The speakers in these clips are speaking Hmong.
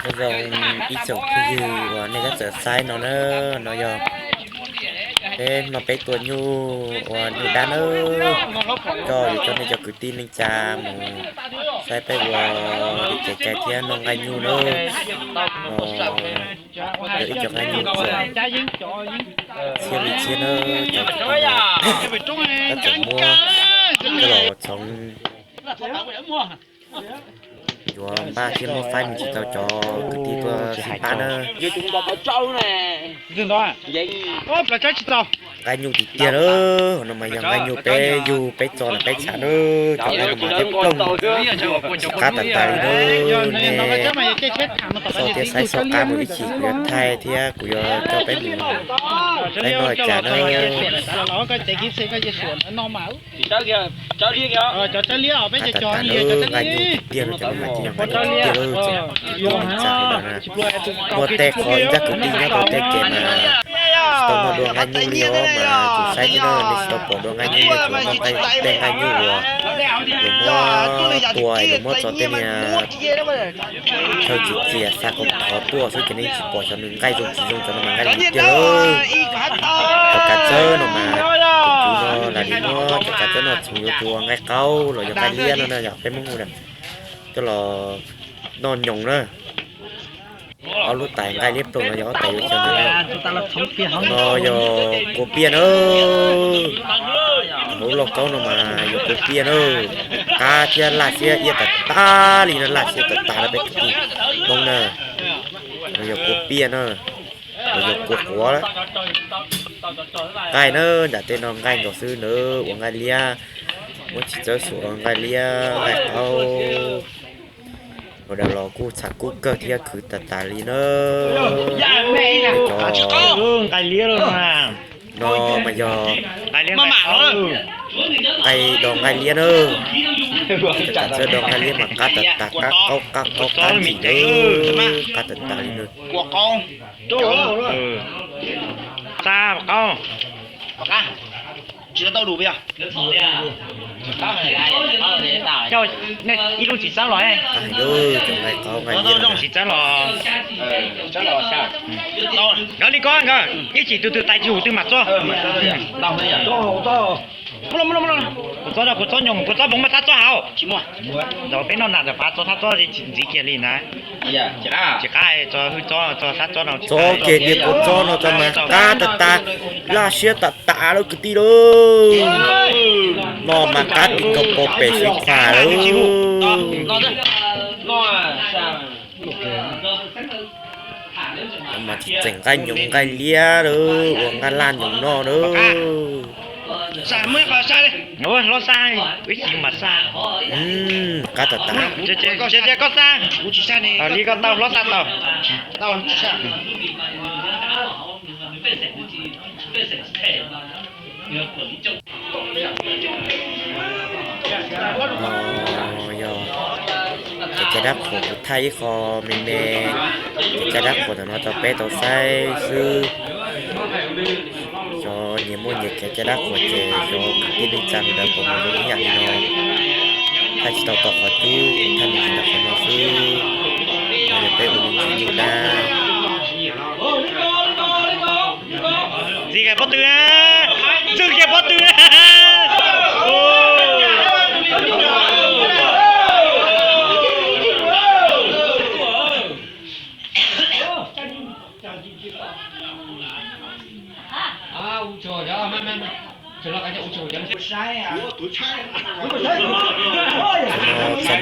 Nyob zoo ib tsoom phooj ywg uas nej tab txawm saib no na, no yog peb no peb tua nyuj uas nyuj dab na, coj yuav coj nej cov kwv tij neej tsa mus saib peb ua li kev cai thiab noj nqaij nyuj na. No yog ib co nqaij nyuj txawm txhiab li txhiab na, cov kwv tij no tab txawm muab coj los txhoov yuav npaj thiab muab faib mus tsis tau cov kwv tij tuaj sib pab na. Nqaij nyuj tiag tiag na, no mas yog nqaij nyuj peb yug peb txo na peb tsham na, cov nqaij no mas peb ploog tsis qab tas tas li na. Nej soj thiab saib soj qab mus ib chim kuv yuav thaij thiab kuv yuav coj peb mus saib noj cas na. Qab tas tas na, nqaij nyuj tiag tiag na, cov nqaij nyuj mas tsis yog nqaij nyuj tiag na, tseem muaj tej qhov ib nrab kwv tij nyob rau tej kev mas tsis tau muaj dua nqaij nyuj li os mas kuv saib thiab na, nej tsis tau pom dua nqaij nyuj li, tsuas muaj tej nqaij nyuj uas lawv muab tua es lawv muab tso tej niag chaw txias txias xa kom thov tuaj xwb ces nej tsis pom xyov nws nqaij zoo tsis zoo, cov no mas nqaij nyuj tiag. Cov kav txawb no mas tus kwv no lam li muab cov kav txawb no txhoov yuav tus nqaij qaub los yog nqaij liab no na, yog peb Hmoob hu na, coj los noj nyoos na. Ob lub tais nqaij liab ploog no yog ob tais yuav xyaw ntawd na. No yog kua piaj na, hauv lauj kaub no mas yog kua piaj na, qab thiab laj siab iab tas tas li no, laj siab tas tas rau peb kwv tij Hmoob na. No yog kua piaj na, no yog kua quav. Nqaij na, nram tej no nqaij nkaus xwb na, ua nqaij liab, muab tsis txawb xuas nqaij liab nqaij qaub. Ua dab los kuj txham kub kawg thiab khwv tas tas li na. Cov nqaij liab no mas yog nqaij do nqaij liab na. Cov kav txawb do nqaij liab mas qab tas tas, qab qaub qab qaub qab ntsim na, qab tas tas li na. Ib lub tsis txawb los, tsis txawb los. Nkawd li ko nkawd ib chim tus twg tais tsis hum twg mam txo. Kuv txob, kuv txob nyoos, kuv txob npoov mas thab txob hauv. Ntawm peb noj nas ntawm pav txo thab txob ntxiv kiag li na. Tsis qab, txo hwj txob, txo thab txob no. Txob kiag tias kuv txob no txo mas qab tas tas, laj siab tas tas lawm kwv tij lauj. No mas qab ti nkaus pom pem xwb khuam lawm. Mas tseem nqaij nyoos nqaij liab lawm, ua nqaij laj nyoos noj lawm. Hlob xa, ib chim mam xa. Qab tas tas. Li koj tau hlob xa tau. Yog kev cai dab qhuas kuv thaij ib qho me me, kev cai dab qhuas ntawm no rau peb tau saib xwb. Cov nyias muaj nyias kev cai dab qhuas ces cov kwv tij neej tsa sawv daws puas mus zoo ib yam li no. Thaij tsis tau tom qhov cub, kuv thaij me ntsis ntawm qhov no xwb. No yog peb ua me ntsis nyuj dab. Ntxiv kiag pob tw na, ntxiv kiag pob tw na. Tso me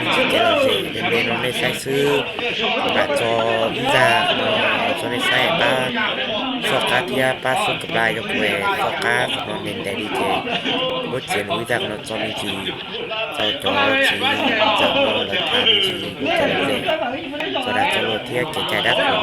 ntsis kev lom zem me me no nej saib xwb. Kuv mam tso ib zaj no rau nej saib, pab soj qab thiab pab subscribe rau kuv, soj qab qhov no ntev ntev li ces muab txiav mus ib zaj no tso me ntsis rau cov txiv ntxawm no lawv tham me ntsis kev lom zem, txog dag txog luag thiab kev cai dab qhuas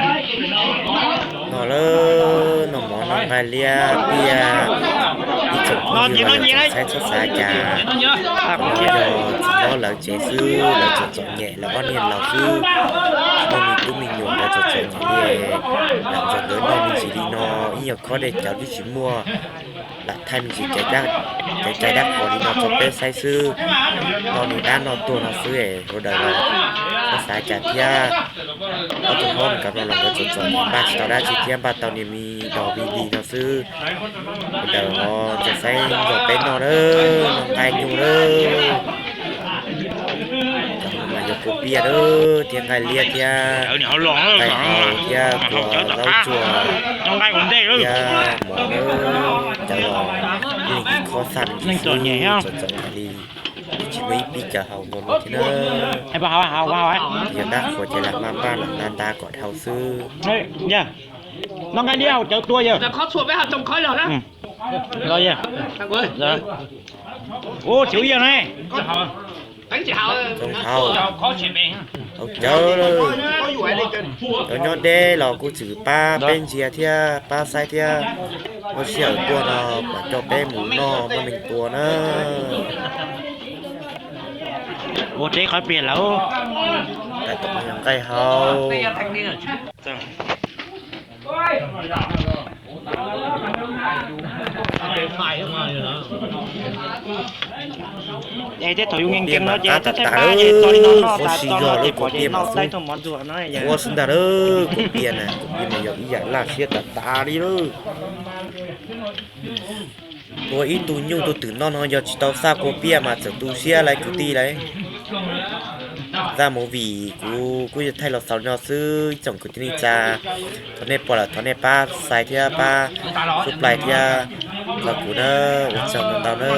nawb. Noj lawm, noj mov noj nqaij liab tiag. Ib tsoom Saib txhob xav cas, yog txiv hlob lawv tsev xwb, lawv txom txom nyem, lawv ob niag laus xwb, tsis muaj me tub me nyuam, lawv txom txom nyem li. Lam nrog nkawd noj me ntsis li no, ib nyuag khob dej cawv twb tsis muaj, lam thaij me ntsis caiv cai dab qhuas li no rau peb saib xwb. Noj li dab noj tuag no xwb es sawv daws los txhob xav cas thiab. Ob tug hlob nkawd no los nkawd txom txom nyem, npaj tsis tau dab tsi thiab, npaj tau niag me dos vi li no xwb. Sawv daws los nrog saib nrog peb noj nawb, noj nqaij nyuj nawb. Cov no mas yog kua piaj nawb, thiab nqaij liab thiab nqaij hau thiab kua zaub tsuag thiab mov nawb. Cov los ib leeg ib khob xaj me ntsis xwb, txom txom nyem li, tsis muaj ib pib cawv haus nkaus no thiab na. Yog dab qhuas ces lam maj npaj lam nta nta kom dhau xwb. Noj nqaij liab haus cawv tua yawg. Ua txiv ua yawg ne. Zoo haus, haus cawv lawm. Cov nyob deb los kuj txwm pab peb ntsia thiab pab saib thiab. Muaj sij hawm tuaj no kom coj peb mus noj noj neeg tua na. Ua teb qhov pliag lawm. Tais tom yog nqaij hau. Es tej thaum yus nkees nkees no ces qab tas tas lawm, qhov si zog lawm, kua piaj mas xub. Ua xwb ntag lawm, kua piaj na, kua piaj mas yog ib yam laj siab tas tas li lawm. Tua ib tug nyuj tug twm noj no yog tsis tau xaj kua piaj mas txawm tu siab lawm kwv tij lawm. Zaj movie kuv kuj yuav thaij los xaus li no xwb ib tsoom kwv tij neej tsa. Thov nej pom lawm thov nej pab subscribe thiab pab subscribe thiab txhawb kuv na. Ua tsaug ntau ntau na.